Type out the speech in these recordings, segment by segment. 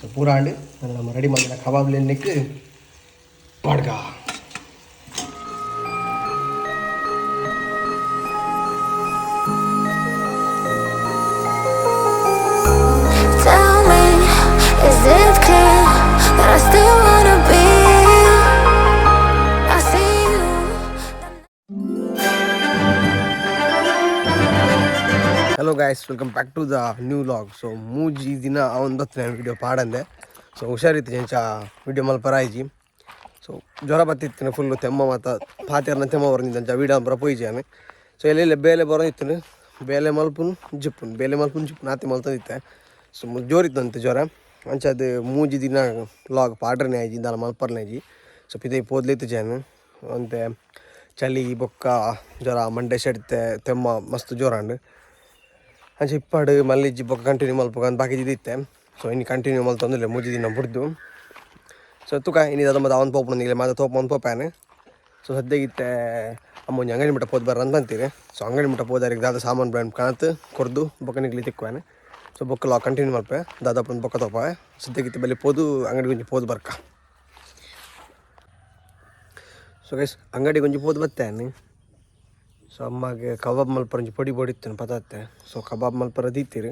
ಸೊ ಪೂರ ಆಂಡ್ ನಮ್ಮ ರೆಡಿ ಮಲ್ದಿನ ಕಬಾಬ್ ಲೆನ್ನಿಕ್ ಪಾಡ್ಗ. Tell me, is it clear that I still wanna be? I see you. Hello guys, welcome back to the new vlog. So ಮೂಜಿ ದಿನ ಅವನ್ ಬತ್ತಿನ ವಿಡಿಯೋ ಪಾಡಂದೆ. ಸೊ ಹುಷಾರಿತ್ತು ಎಂಚ ವಿಡಿಯೋ ಮಲ್ಪರಾಯ್ಜಿ. ಸೊ ಜ್ವರ ಬತ್ತಿತ್ತಿನ ಫುಲ್ ತೆಮ್ಮ ಮಾತ ಪಾತೆರ್ನ ತೆಮ್ಮ ಬರಂದಿದ್ದಂಚ ವಿಡಿಯೋ ಪೂರ ಪೋಯಿಜಿ. ಸೊ ಎಲ್ಲೆಲ್ಲ ಬೇಲೆ ಬರೋದಿತ್ತು, ಬೇಲೆ ಮಲ್ಪುನು ಜಿಪ್ಪುನು, ಬೇಲೆ ಮಲ್ಪುನು ಜಿಪ್ಪುನು ಆತೆ ಮಲ್ತೊಂದಿತ್ತೆ. ಸೊ ಜೋರಿತ್ತಂತೆ ಜ್ವರ. ಅಂಚ ಅದು ಮೂಜಿ ದಿನ ವ್ಲಾಗ್ ಪಾಡ್ರನೆ ಆಯ್ಜಿ, ದಾಲ ಮಲ್ಪರ್ನೆ ಆಯ್ಜಿ. ಸೊ ಪಿದೈ ಪೋದ್ಲಿತ್ತು ಜನ ಅಂತೆ ಚಳಿ ಬೊಕ್ಕ ಜ್ವರ ಮಂಡೆ ಸೆಡ್ತೆ ತೆಮ್ಮ ಮಸ್ತ್ ಜೋರಾಂಡ್. ಅಂಚ ಇಪ್ಪಾಡು ಮಲ್ಲಿಜ್ಜಿ ಬೊಕ್ಕ ಕಂಟಿನ್ಯೂ ಮಲ್ಪುಗ ಬಾಕಿ ಇತ್ತೆ. ಸೊ ಇನ್ನು ಕಂಟಿನ್ಯೂ ಮಲ್ತೊಂದಿಲ್ಲ ಮೂಜಿ ದಿನ ಬುಡ್ದು. ಸೊ ತುಕ ಇನಿ ದಾದ ಮತ್ತೆ ಅವನ್ ಪೋಪುನ ಮಾತ ತೋಪ ಒಂದು ಪೋಪ್ಯಾನೆ. ಸೊ ಸದ್ಯಗಿತ್ತೆ ಅಮ್ಮ ಒಂಜಿ ಅಂಗಡಿ ಮುಟ್ಟ ಪೋದು ಬರ್ರ ಅಂತ ಅಂತೀರಿ. ಸೊ ಅಂಗಡಿ ಮುಟ್ಟ ಪೋದಾರಿಗೆ ದಾದ ಸಾಮಾನು ಬ್ರ್ಯಾಂಡ್ ಕಾಣತ್ ಕೊರ್ದು ಬೊಕ್ಕ ನಿಗ್ಲಿ ತಿಕ್ಕುವಾನೆ. ಸೊ ಬೊಕ್ಕ ಲಾ ಕಂಟಿನ್ಯೂ ಮಲ್ಪೆ ದಾದಪ್ಪ ಬೊಕ್ಕ ತೋಪ. ಸದ್ಯಗಿತ್ತೆ ಬಲ್ಲಿ ಪೋದು ಅಂಗಡಿ ಒಂಜಿ ಪೋದು ಬರ್ಕ. ಸೊ ಗೈಸ್, ಅಂಗಡಿಗೆ ಒಂಜಿ ಪೋದು ಬತ್ತೇನೆ. ಸೊ ಅಮ್ಮಗೆ ಕಬಾಬ್ ಮಲ್ಪರ ಒಂಜಿ ಪೊಡಿ ಪೊಡಿ ಇತ್ತು ಪತತ್ತೆ. ಸೊ ಕಬಾಬ್ ಮಲ್ಪರ ದೀತೀರಿ.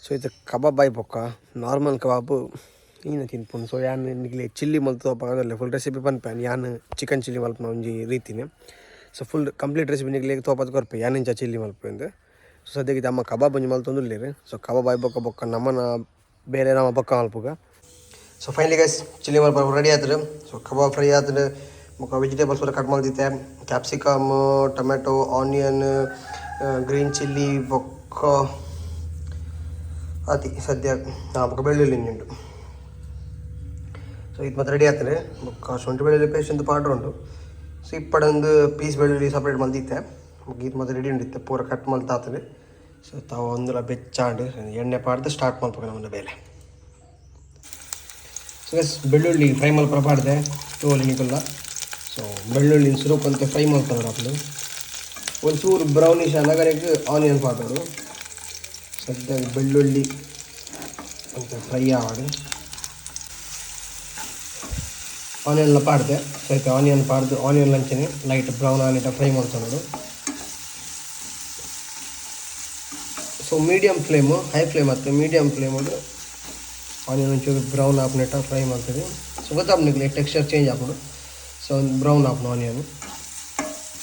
ಸೊ ಇದು ಕಬಾಬ್ ಆಯ್ ಬೊಕ್ಕ ನಾರ್ಮಲ್ ಕಬಾಬ್ ಈನ ತಿನ್ಪುಂಡು. ಸೊ ಯಾನ್ ನಿಗ್ಲೆ ಚಿಲ್ಲಿ ಮಲ್ತು ತೋಪಾಗಲ್ಲ, ಫುಲ್ ರೆಸಿಪಿ ಪನ್ಪೇನ್. ಯಾನ್ ಚಿಕನ್ ಚಿಲ್ಲಿ ಮಲ್ಪುನ ಒಂಜಿ ರೀತಿನೆ. ಸೊ ಫುಲ್ ಕಂಪ್ಲೀಟ್ ರೆಸಿಪಿ ನಿಗ್ಲೆ ತೋಪದ್ ಕೊರ್ಪೆ ಯಾನ್ ಇಂಚ ಚಿಲ್ಲಿ ಮಲ್ಪುಂದು. ಸೊ ಸದ್ಯಕ್ಕೆ ಅಮ್ಮ ಕಬಾಬ್ ಒಂಜಿ ಮಲ್ತೊಂದುಲ್ಲೆರ್. ಸೊ ಕಬಾಬ್ ಆಯ್ ಬೊಕ್ಕ ಬೊಕ್ಕ ನಮ್ಮನ ಬೇರೆ ನಮ್ಮ ಬೊಕ್ಕ ಮಲ್ಪುಗ. ಸೊ ಫೈನಲಿ ಗೈಸ್, ಚಿಲ್ಲಿ ಮಲ್ಪ ರೆಡಿ ಆತ್ರು. ಸೊ ಕಬಾಬ್ ಫ್ರೈ ಆತ್ರು. ಬೊಕ್ಕ ವೆಜಿಟೇಬಲ್ಸ್ ಪೂರ ಕಟ್ ಮಲ್ದಿತ್ತೆ, capsicum, tomato, onion, green chilli ಬೊಕ್ಕ ಅತಿ ಸದ್ಯ ಬೊಕ್ಕ ಬೆಳ್ಳುಳ್ಳಿ ಉಂಟು. ಸೊ ಇದು ಮತ್ತೆ ರೆಡಿ ಆಗ್ತದೆ. ಬೊಕ್ಕ ಶುಂಠಿ ಬೆಳ್ಳುಳ್ಳಿ ಪೇಸ್ಟ್ ಅಂತ ಪಾಡ್ರ್ ಉಂಟು. ಸೊ ಇಪ್ಪಡೊಂದು ಪೀಸ್ ಬೆಳ್ಳುಳ್ಳಿ ಸಪ್ರೇಟ್ ಮಲ್ದಿತ್ತೆ. ಬೊಕ್ಕ ಇದು ಮತ್ತೆ ರೆಡಿ ಉಂಡಿತ್ತೆ, ಪೂರ ಕಟ್ ಮಲ್ತಾತದೆ. ಸೊ ತಾವು ಒಂದುಲ ಬೆಚ್ಚಾಂಡ್ ಎಣ್ಣೆ ಪಾಡ್ದು ಸ್ಟಾರ್ಟ್ ಮಲ್ಪಕ ನಮ್ಮನ್ನ ಬೇಲೆ. ಸೊ ಗೈಸ್, ಬೆಳ್ಳುಳ್ಳಿ ಫ್ರೈ ಮಲ್ಪರ ಪಾಡ್ದೆ ತೋಲಿ ನಿಕುಲ್ಲ. ಸೊ ಬೆಳ್ಳುಳ್ಳಿ ಸುರುಕು ಫ್ರೈ ಮಲ್ಪೊಡು ಅಪ್ಲು. ಒಂಚೂರು ಬ್ರೌನಿಶ್ ಅನಗರೆಗ್ ಆನಿಯನ್ ಪಾಡೋಡು. ಸದ್ಯ ಬೆಳ್ಳುಳ್ಳಿ ಒಂತೆ ಫ್ರೈ ಆವಡು. ಆನಿಯನ್ಲ ಪಾಡ್ದೆ. ಸೊ ಇತ್ತೆ ಆನಿಯನ್ ಪಾಡ್ದು ಆನಿಯನ್ ಲಂಚನೆ ಲೈಟ್ ಬ್ರೌನ್ ಆನಿಟ ಫ್ರೈ ಮಲ್ತೊನೊಡು. So medium flame, high flame ಅತ್ತೆ, ಮೀಡಿಯಮ್ ಫ್ಲೇಮು. ಆನಿಯನ್ ಒಂಚೂರು ಬ್ರೌನ್ ಆಪುನೆಟ ಫ್ರೈ ಮಲ್ತದೆ. ಸೊ ಗೊತ್ತಾಪುಂಡು ಟೆಕ್ಸ್ಚರ್ ಚೇಂಜ್ ಆಪುಂಡು. ಸೊ ಬ್ರೌನ್ ಆಪುಂಡು ಆನಿಯನ್.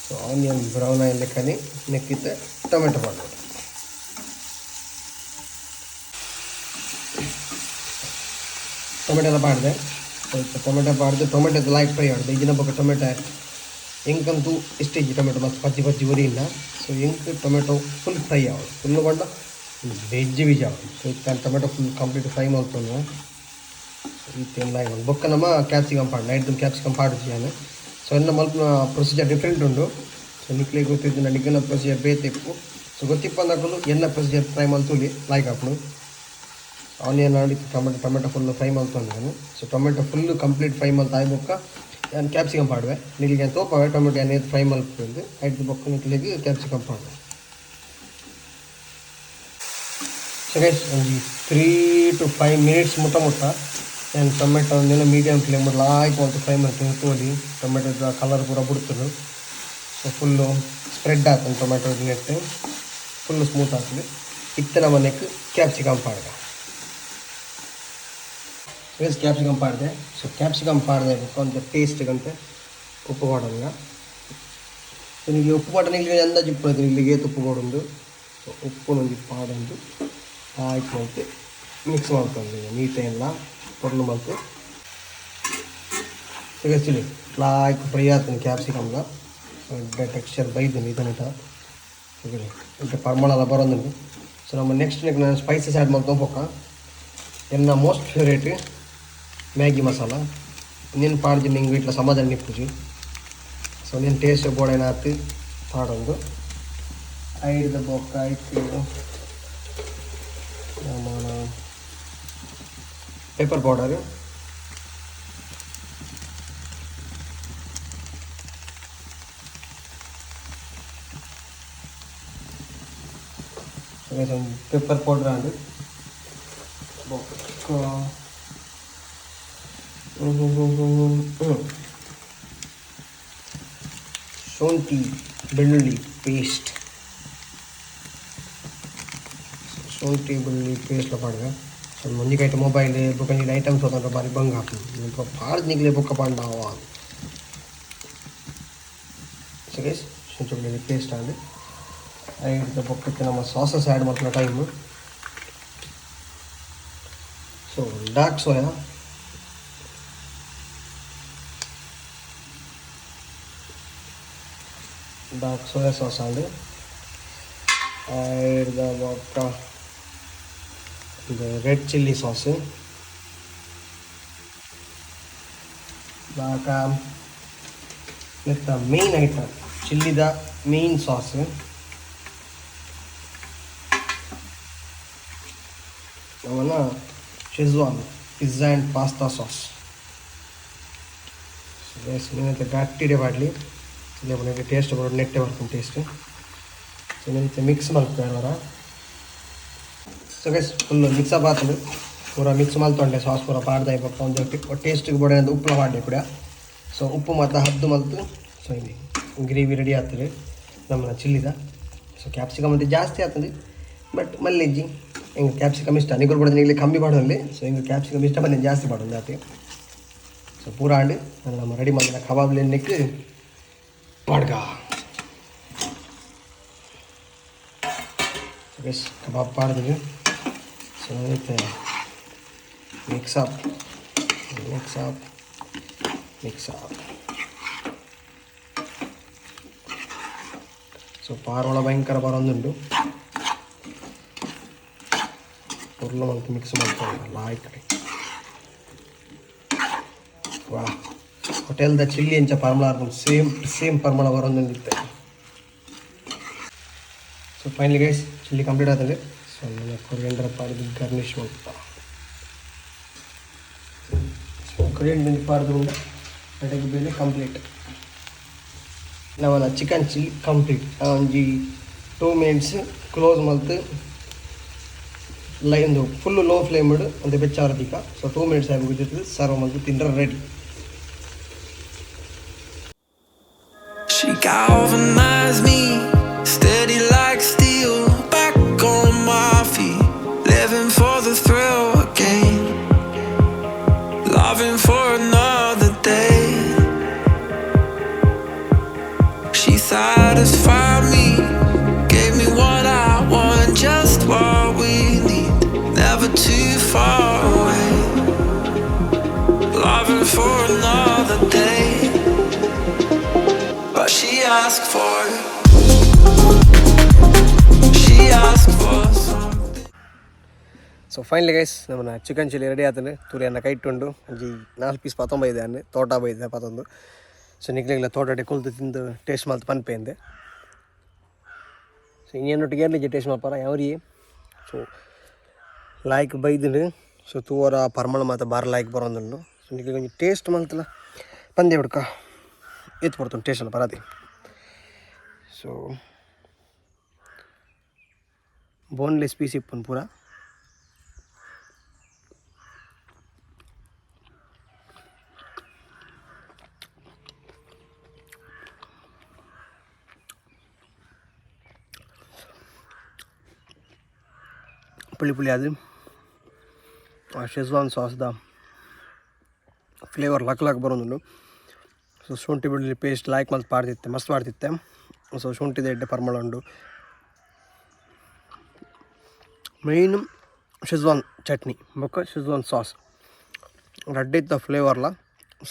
ಸೊ ಆನಿಯನ್ ಬ್ರೌನ್ ಆಯಿ ಲೆಕ್ಕನೆ ನೆಕ್ಕಿತ್ತೆ ಟೊಮೆಟೊ ಪಾಡೋಡು. ಟೊಮೆಟೊ ಎಲ್ಲ ಪಾಡ್ದೆ. ಸ್ವಲ್ಪ ಟೊಮೆಟೊ ಪಾಡ್ದು ಟೊಮೆಟೊ ಲೈಟ್ ಫ್ರೈ ಆಡ್ದು. ಇಜಿನ ಬೊಕ್ಕ ಟೊಮೆಟೊ ಎಂಕಂತೂ ಇಷ್ಟ ಇಜ್ಜಿ ಟೊಮೆಟೊ ಮಸ್ತ್ ಪಜ್ಜಿ ಪಜ್ಜಿ ಒರಿಯಿಲ್ಲ. ಸೊ ಎಂಕ್ ಟೊಮೆಟೊ ಫುಲ್ ಫ್ರೈ ಆವಡ್, ಫುಲ್ ಪಂಡ ವೆಜ್ ಬೀಜ ಆವಡ್. ಸೊ ಇತ್ತೆ ಟೊಮೆಟೊ ಫುಲ್ ಕಂಪ್ಲೀಟ್ ಫ್ರೈ ಮಲ್ತೊಂದು ಇತ್ತೆ ಎಲ್ಲ. ಬೊಕ್ಕ ನಮ್ಮ ಕ್ಯಾಪ್ಸಿಕಮ್ ಪಾಡ್ ನೈಟ್ ಕ್ಯಾಪ್ಸಿಕಮ್ ಪಾಡುಜಿ ಯಾನ್. ಸೊ ಎನ್ನ ಮಲ್ಪುನ ಪ್ರೊಸೀಜರ್ ಡಿಫ್ರೆಂಟ್ ಉಂಡು. ಸೊ ನಿಕ್ಲೆಗ್ ಗೊತ್ತಿದ್ದು ನಿಗ್ಗನ ಪ್ರೊಸೀಜರ್ ಬೇತೆ ಇಪ್ಪು. ಸೊ ಗೊತ್ತಿಪ್ಪಂದಕುಲು ಎನ್ನ ಪ್ರೊಸೀಜರ್ ಟ್ರೈ ಮಲ್ತೊಲಿ, ಲೈಕ್ ಆಪುಂಡು. ಆನಿಯನ್ ಆಂಡ್ ಟೊಮೆಟೊ ಟೊಮೆಟೊ ಫುಲ್ ಫ್ರೈ ಮಲ್ತೊಂದು ನಾನು. ಸೊ ಟೊಮೆಟೊ ಫುಲ್ ಕಂಪ್ಲೀಟ್ ಫ್ರೈ ಮಲ್ತ್ ಆಯಿ ಬೊಕ್ಕ ಯಾನ್ ಕ್ಯಾಪ್ಸಿಕಮ್ ಪಾಡುವೆ. ನಿಕ್ಲೆಗ್ ಯಾನ್ ತೋಪಾವೆ ಟೊಮೆಟೊ ಯಾನ್ ಏತ್ ಫ್ರೈ ಮಲ್ಪುವೆಂದ್. ಐಟ್ ಬೊಕ್ಕ ನಿಕ್ಲೆಗ್ ಕ್ಯಾಪ್ಸಿಕಮ್ ಪಾಡುವೆ. ಸೊ ಗೈಸ್, ಒಂಜಿ 3 ಟು 5 ಮಿನಿಟ್ಸ್ ಮುಟ್ಟ ಮುಟ್ಟ ಯಾನ್ ಟೊಮೆಟೊ ಒಂದೆಲ್ಲ ಮೀಡಿಯಮ್ ಫ್ಲೇಮ್ ಲಾಯ್ಕ್ ಮಲ್ತ್ ಫ್ರೈ ಮಲ್ತು ತೋಲಿ. ಟೊಮೆಟೊದ ಕಲರ್ ಪೂರ ಬುಡ್ತುಂಡು. ಸೊ ಫುಲ್ಲು ಸ್ಪ್ರೆಡ್ ಆತುಂಡು ಟೊಮೆಟೊ ನೆಟ್ ಫುಲ್ ಸ್ಮೂತ್ ಆತುಂಡು. ಇತ್ತೆ ನಮ ನೆಕ್ಕ್ ಕ್ಯಾಪ್ಸಿಕಮ್ ಪಾಡ್ಗ. ಗೈಸ್, ಕ್ಯಾಪ್ಸಿಕಮ್ ಪಾಡ್ದೆ. ಸೊ ಕ್ಯಾಪ್ಸಿಕಮ್ ಪಾಡ್ದೆ ಬೊಕ್ಕ ಒಂತೆ ಟೇಸ್ಟ್ ಒಂತೆ ಉಪ್ಪು ಪಾಡೊಂಗ. ಸೊ ನಿಮಗೆ ಉಪ್ಪು ಪಾಡ ನಿಮಗೆ ಅಂದಾಜು ಇಪ್ಪು ನಿಮಗೆ ಏತ್ ಉಪ್ಪು ಬೋಡುಂದು. ಸೊ ಉಪ್ಪುನು ಒಂಜಿ ಪಾಡೊಂದು ಲಾಯ್ಕ್ ಮಲ್ತ್ ಮಿಕ್ಸ್ ಮಲ್ತೊಂದು ನೀಟ್ ಎಲ್ಲ ಪೊರ್ಲು ಮಲ್ತ್. ಸೊ ಗೈಸ್, ಲಾಯ್ಕ್ ಫ್ರೈ ಆತುಂಡು ಕ್ಯಾಪ್ಸಿಕಮ್ಲ. ಸೊ ಎಡ್ಡೆ ಟೆಕ್ಸ್ಚರ್ ಬೈದುಂಡು ಇದನಿಟ ಎಡ್ಡೆ ಪರಿಮಳ ಬರೋದುಂಡು. ಸೊ ನಮ್ಮ ನೆಕ್ಸ್ಟ್ ನಾನು ಸ್ಪೈಸಸ್ ಆ್ಯಡ್ ಮಲ್ತೊಂದು ಪೋಕ. ಎನ್ನ ಮೋಸ್ಟ್ ಫೇವ್ರೇಟ್ ಮ್ಯಾಗಿ ಮಸಾಲ. ಉಂದೆನ್ ಪಾಡ್ದು ಎಂಕ್ ವೀಟ್ಲ ಸಮಾಧಾನ ಇಪ್ಪುಜಿ. ಸೊ ಉಂದೆನ್ ಟೇಸ್ಟ್ ಬೋಡಾಯ್ನಾತ್ ಪಾಡೊಂದು ಐಡ್ದ ಬೊಕ್ಕ ಐಕ್ ನಮನ ಪೆಪ್ಪರ್ ಪೌಡರ್. ಪೆಪ್ಪರ್ ಪೌಡರ್ ಆಂಡ್ ಬೊಕ್ಕ ಶುಂಠಿ ಬೆಳ್ಳುಳ್ಳಿ ಪೇಸ್ಟ್, ಶುಂಠಿ ಬೆಳ್ಳುಳ್ಳಿ ಪೇಸ್ಟ್ ಪಾಡ್ವೆ. ಸೊ ಒಂಜಿ ಕೈಟ್ ಮೊಬೈಲ್ ಬೊಕ್ಕ ಒಂಜಿ ಐಟಮ್ಸ್ ಹೋದಂತ ಬಾರಿ ಬಂಗ ಆಪುಂಡು. ಪಾಡ್ದು ನಿಕ್ಲೆ ಬೊಕ್ಕ ಪಾಂಡ. ಸೊ ಗೈಸ್, ಶುಂಠಿ ಬೆಳ್ಳುಳ್ಳಿ ಪೇಸ್ಟ್ ಆಂಡ್. ಐಡ್ದ್ ಬೊಕ್ಕ ನಮ್ಮ ಸಾಸಸ್ ಆ್ಯಡ್ ಮಲ್ಪುನ time. So dark soya sauce and. ಐಡ್ದ್ ಬೊಕ್ಕ ರೆಡ್ ಚಿಲ್ಲಿ ಸಾಸ್. ಬೊಕ್ಕ ನೆತ್ತ ಮೇನ್ ಐಟಮ್ ಚಿಲ್ಲಿದ ಮೇನ್ ಸಾಸ್ ಅವನ Schezwan pizza and pasta sauce. So ಗಟ್ಟಿಡೆ ಪಾಡ್ಲಿ taste ಬರೋದು, ನೆಟ್ಟೆ ಬರ್ಕೊಂಡು ಟೇಸ್ಟ್. ಸೊ ನೆಂತೆ ಮಿಕ್ಸ್ ಮಲ್ಪುವೆ. ಸೊ ಗೈಸ್, ಫುಲ್ ಮಿಕ್ಸ್ ಅಪ್ ಆತುಂಡು. ಪೂರ ಮಿಕ್ಸ್ ಮಲ್ತೊಂಡೆ, ಸಾಸ್ ಪೂರ ಪಾಡ್ದಾಯಿ ಬೊಕ್ಕ ಒಂದು ಟೇಸ್ಟ್ಗೆ ಬೋಡೆ ಉಪ್ಪುಲ ಪಾಡ್ಡೆ ಕೂಡ. ಸೊ ಉಪ್ಪು ಮಾತ ಹದ್ದು ಮಲ್ತು. ಸೊ ಇಲ್ಲಿ ಗ್ರೇವಿ ರೆಡಿ ಆಗ್ತದೆ ನಮ್ಮ ಚಿಲ್ಲಿದ. ಸೊ ಕ್ಯಾಪ್ಸಿಕಮ್ ಅಂತ ಜಾಸ್ತಿ ಆಗ್ತದೆ, ಬಟ್ ಮಲ್ಲಿಜ್ಜಿ. ಹಿಂಗೆ ಕ್ಯಾಪ್ಸಿಕಮ್ ಇಷ್ಟ ನಿಗುರು ಬಡದ ಇಲ್ಲಿ ಕಮ್ಮಿ ಪಾಡೋಲ್ಲಿ. ಸೊ ಹಿಂಗೆ ಕ್ಯಾಪ್ಸಿಕಮ್ ಇಷ್ಟ ಬಂದು ಜಾಸ್ತಿ ಪಾಡೋದು ಜಾತಿ. ಸೊ ಪೂರ ಆಂಡ್ ನಮ್ಮ ರೆಡಿ ಮಾಡಿದ ಕಬಾಬ್ ನೆಕ್ ಪಾಡ್ಗ. ಸೊ ಗೈಸ್, ಕಬಾಬ್ ಪಾಡ್ದಿವಿ. ಸೊ ಇತ್ತೆ mix up, mix up, mix up. So ಪಾರೋಳ ಭಯಂಕರ ಬರೊಂದುಂಡು. ಪೊರ್ಲು ಮಲ್ತ್ ಮಿಕ್ಸ್ ಮಲ್ತೊಂಡು ಲಾಯ್ಕ್. ವಾ, ಹೋಟೆಲ್ದ ಚಿಲ್ಲಿ ಎಂಚ ಪರ್ಮಳ ಸೇಮ್ ಸೇಮ್ ಪರ್ಮಳ ಬರೊಂದುಂಡು ಇತ್ತೆ. ಸೊ ಫೈನಲಿ ಗೈಸ್, ಚಿಲ್ಲಿ ಕಂಪ್ಲೀಟ್ ಆತಂಡ್. ಸೊ ನನ್ನ ಕೊರಿಯಂಡರ್ ಪಾಡ್ದು ಗಾರ್ನಿಷ್ ಮಲ್ತ. ಸೊ ಕೊರಿಯಂಡರ್ ಪಾಡ್ದು ಉಂಡು ಕಡೆಗೆ ಬೇಲೆ ಕಂಪ್ಲೀಟ್. ನಮನ ಚಿಕನ್ ಚಿಲ್ಲಿ ಕಂಪ್ಲೀಟ್. ಒಂಜಿ 2 ಮಿನಿಟ್ಸ್ ಕ್ಲೋಸ್ ಮಲ್ತ್ ಲೈ ಒಂದು ಫುಲ್ ಲೋ ಫ್ಲೇಮ್ ಒಂದು ಬೆಚ್ಚಾರ ದೀಕ. ಸೊ 2 ಮಿನಿಟ್ಸ್ ಆಗಿ ಸರ್ವ್ ಮಲ್ತ್ ತಿಂಡ್ರೆ ready. She galvanized me, steady like steel, back on my feet, living for the thrill again, loving for another day. She satisfied me, gave me what I want, just what we need, never too far away, loving for another day. But she asked for She asked for something. So finally guys, ನಮ್ಮನ್ನ chicken chilli ready ಆತಂಡು. ತೂರಿ ಅನ್ನ ಕೈಟುಂಡು. ಒಂಜಿ ನಾಲ್ಕು piece ಪತ್ತೊಂಬೈದೆ ಅನ್ನ ತೋಟ ಬೈದೆ ಪತ್ತೊಂದು. ಸೊ ನಿಕ್ಲೆಗ್ಲ ತೋಟಡೆ ಕುಲ್ತು ತಿಂದು taste ಮಲ್ತು ಪನ್ಪೇಂದೆ. ಸೊ ಇನ್ನೇನೊಟ್ಟಿಗೆ ಏರ್ಲಿಜ್ಜೆ taste ಮಲ್ಪಾರ ಯಾವ್ರಿ. ಸೊ ಲಾಯ್ಕ್ ಬೈದುಂಡು. ಸೊ ತೂವರ ಪರ್ಮಳ ಮಾತ ಬಾರ್ ಲಾಯ್ಕ್ ಬರೋದುಂಡು. ಸೊ ನಿಕ್ಲೆಗ್ ಒಂಜಿ ಟೇಸ್ಟ್ ಮಲ್ತಲ ಪಂದೆ ಹುಡ್ಕ ಏತ್ ಪೊರ್ತುಂಡು ಟೇಸ್ಟ್ ಅಲ್ಲ ಪರಾದಿ. ಸೊ ಬೋನ್ಲೆಸ್ ಪೀಸ್ ಇಪ್ಪುಂಡು ಪೂರ. ಪುಳಿ ಪುಳಿ ಅದು ಆ ಶೆಜ್ವಾನ್ ಸಾಸ್ದ ಫ್ಲೇವರ್ ಲಕ್ ಲಕ್ ಬರೋದುಂಡು. ಸೊ ಶುಂಠಿ ಬೆಳ್ಳುಳ್ಳಿ ಪೇಸ್ಟ್ ಲಾಯ್ಕ್ ಮಲ್ತ್ ಪಾಡ್ದಿತ್ತೆ, ಮಸ್ತ್ ಪಾಡ್ದಿತ್ತೆ. ಸೊ ಶುಂಠಿದ ಎಡ್ಡೆ ಪರ್ಮಳ ಉಂಡು. ಮೇಯ್ನ್ ಶೆಜ್ವಾನ್ ಚಟ್ನಿ ಬೊಕ್ಕ ಶೆಜ್ವಾನ್ ಸಾಸ್ ರಡ್ಡಿತ್ತ ಫ್ಲೇವರ್ಲ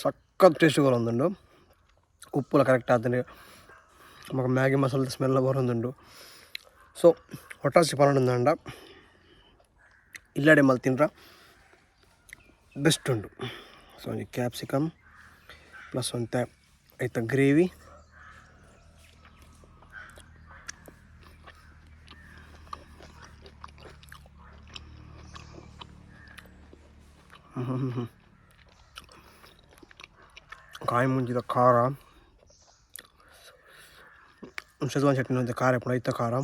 ಸಖತ್ ಟೇಸ್ಟ್ ಬರೋದುಂಡು. ಉಪ್ಪುಲ ಕರೆಕ್ಟ್ ಆತಂಡು. ಬೊಕ್ಕ ಮ್ಯಾಗಿ ಮಸಾಲದ ಸ್ಮೆಲ್ಲ ಬರೋದುಂಡು. ಸೊ ಒಟ್ರಾಸಿ ಪನೊಡುಂದಾಂಡ ಇಲ್ಲಡೆ ಮಲ್ತ್ ತಿಂಡ್ರ ಬೆಸ್ಟ್ ಉಂಡು. ಸೊ ಒಂಜಿ ಕ್ಯಾಪ್ಸಿಕಮ್ ಪ್ಲಸ್ ಒಂತೆ ಐತ ಗ್ರೇವಿ. ಕಾಯಿ ಮುಂಜಿದ ಖಾರ, ಶೆಜ್ವಾನ್ ಚಟ್ನಿ ಒಂತೆ ಖಾರ ಇಪ್ಪುಂಡು, ಐತ ಖಾರ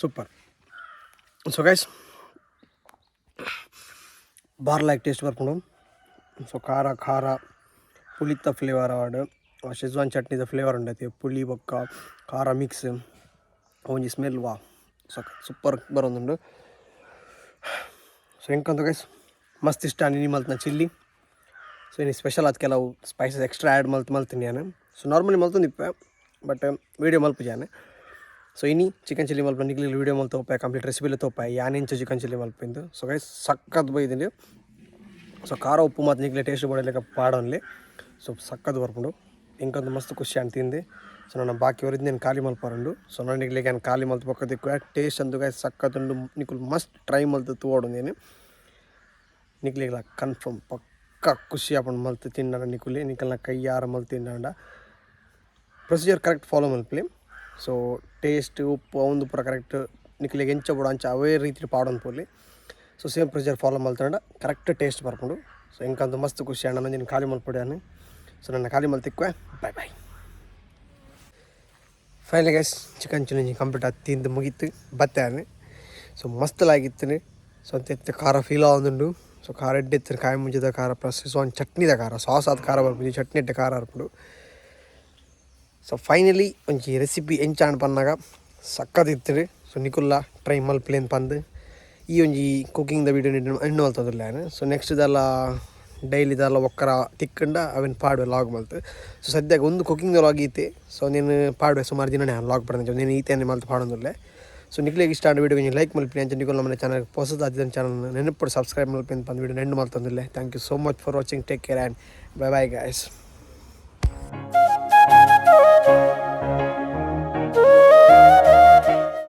ಸೂಪರ್. So guys, ಬಾರ್ ಲಾಯ್ಕ್ ಟೇಸ್ಟ್ ಬರ್ಪುಂಡು. ಸೊ ಖಾರ ಖಾರ ಪುಳಿತ ಫ್ಲೇವರ್ ಆವಡ್, ಶೆಜ್ವಾನ್ ಚಟ್ನಿದ ಫ್ಲೇವರ್ ಉಂಡೈತಿ, ಪುಳಿ ಬೊಕ್ಕ ಖಾರ ಮಿಕ್ಸ್, ಒಂಜಿ ಸ್ಮೆಲ್ ವಾ ಸಕ್ ಸೂಪರ್ ಬರೋದುಂಡು. ಸೊ ಎಂಕಂತ ಗೈಸ್ ಮಸ್ತ್ ಇಷ್ಟ ಇನಿ ಮಲ್ತಿನ ಚಿಲ್ಲಿ. ಸೊ ಇನಿ ಸ್ಪೆಷಲ್ ಆದ್ ಕೆಲವು spices extra add ಮಲ್ತ್ ಮಲ್ತೀನಿ ಯಾನ್. ಸೊ ನಾರ್ಮಲಿ ಮಲ್ತೊಂದಿಪ್ಪೆ, ಬಟ್ ವೀಡಿಯೋ ಮಲ್ಪುಜಿ ಯಾನ್. ಸೊ ಇನಿ ಚಿಕನ್ ಚಿಲ್ಲಿ ಮಲ್ಪ ನಿಕ್ಲೆಗ್ ವೀಡಿಯೋ ಮಲ್ತ್ ತೋಪೆ, ಕಂಪ್ಲೀಟ್ ರೆಸಿಪಿಲೆ ತೋಪೆ ಯಾನೆಂಚ ಚಿಕನ್ ಚಿಲ್ಲಿ ಮಲ್ಪಿಂದು. ಸೊ ಗೈಸ್, ಸಕ್ಕತ್ ಬೈದಿಂಡು. ಸೊ ಖಾರ ಉಪ್ಪು ಮತ್ತು ನಿಕ್ಲೆ ಟೇಸ್ಟ್ ಬೋಡಲೆಕ್ಕ ಪಾಡೊನ್ಲಿ. ಸೊ ಸಕ್ಕತ್ ಬರ್ಪುಂಡು. ಎಂಕಂತ ಮಸ್ತ್ ಖುಷಿ ಆಂಡ್ ತಿಂದು. ಸೊ ನನ್ನ ಬಾಕಿ ಒರಿದ್ నేను ಖಾಲಿ ಮಲ್ಪರುಂಡು. ಸೊ ನಿಕ್ಲೆಗ್ ಯಾನ್ ಖಾಲಿ ಮಲ್ತ್ ಬೊಕ್ಕ ತಿಕ್ಕುವೆ. ಟೇಸ್ಟ್ ಅಂತು ಗೈಸ್ ಸಕ್ಕತ್ತುಂಡು. ನಿಕುಲು ಮಸ್ಟ್ ಟ್ರೈ ಮಲ್ತ್ ತೂವೊಡು నేను. ನಿಕ್ಲೆಗ್ಲ ಕನ್ಫರ್ಮ್ ಪಕ್ಕ ಖುಷಿ ಆಪುಂಡು ಮಲ್ತ್ ತಿನ್ನಡ. ನಿಕುಲೆ ನಿಕಲ್ನ ಕೈಯಾರ ಮಲ್ತ್ ತಿನ್ನಂಡ procedure correct follow ಮಲ್ಪುಲೆ. So taste ಉಪ್ಪು ಅವುಂದು ಪೂರ ಕರೆಕ್ಟ್ ನಿಕ್ಲೆಗ್ ಎಂಚ ಬೋಡು ಅಂಚ ಅವೇ ರೀತಿ ಪಾಡೊಂದು ಪೋಲಿ. So same procedure follow ಮಲ್ತಂಡ correct taste ಬರ್ಪುಂಡು. ಸೊ ಎಂಕಂತ ಮಸ್ತ್ ಖುಷಿ ಆಂಡ್. ಒಂಜಿನ ಖಾಲಿ ಮಲ್ಪೊಡು ಯಾನ್. ಸೊ ನನ್ನ ಖಾಲಿ ಮಲ್ತಿಕ್ವೆ. Bye bye. Final guys, chicken chilli complete ಆದ್ ತಿಂದು ಮುಗೀತು ಬತ್ತೆ. ಸೊ ಮಸ್ತ್ ಲಾಗಿತ್ತು. ಸೊ ಅಂತ ಖಾರ ಫೀಲ್ ಆವೊಂದುಂಡು. ಸೊ ಖಾರ ಎಡ್ಡೆ ಇತ್ತು, ಕಾಯಿ ಮುಂಜಿದ ಖಾರ ಪ್ಲಸ್ ಸೊ ಚಟ್ನಿದ ಖಾರ, ಸಾಸ್ ಆದ್ ಖಾರ ಬರ್ಪುಂಡು, ಚಟ್ನಿ ಎಡ್ಡೆ ಖಾರ ಬರ್ಪುಂಡು. ಸೊ ಫೈನಲಿ ಒಂಜಿ ರೆಸಿಪಿ ಎಂಚಾಂಡ್ ಪನ್ನಗ ಸಕ್ಕತ್ ಇತ್ತು. ಸೊ ನಿಕುಲ್ಲ ಟ್ರೈ ಮಲ್ಪುಲೇನ್ ಪಂದ್ ಈ ಒಂಜಿ ಕುಕಿಂಗ್ ದ ವೀಡಿಯೋ ಎಂಡ್ ಮಲ್ತೊಂದುಲ್ಲೆ ಯಾನ್. ಸೊ ನೆಕ್ಸ್ಟ್ ದಾಲ ಡೈಲಿ ದಾಲ ಒಕ್ಕರ ತಿಕ್ಕಂಡ ಅವೆನ್ ಪಾಡುವೆ ಲಾಗ್ ಮಲ್ತ್. ಸೊ ಸದ್ಯಕ್ಕೆ ಒಂದು ಕುಕಿಂಗ್ ಲಾಗ್ ಈತೆ. ಸೊ నేను ಪಾಡುವೆ, ಸುಮಾರು ದಿನ ಲಾಗ್ ಪಾಡ್ದೆ, నేను ಈತೆನೆ ಮಲ್ತ್ ಪಾಡೊಂದುಲ್ಲೆ. ಸೊ ನಿಕ್ಲೆಗ್ ಇಷ್ಟ ಆಂಡ ವೀಡಿಯೋ ಲೈಕ್ ಮಲ್ಪಿ. ಅಂಚ ನಿಕುಲು ನಮ್ಮ ಚಾನಲ್ ಪೊಸದಾದ ಚಾನಲ್ ನೆನಪು ಸಬ್ಸ್ಕ್ರೈಬ್ ಮಲ್ಪಿ ಪಂದ್ ವೀಡಿಯೋ ಎಂಡ್ ಮಲ್ತೊಂದುಲ್ಲೆ. Thank you so much for watching. Take care and bye bye, guys.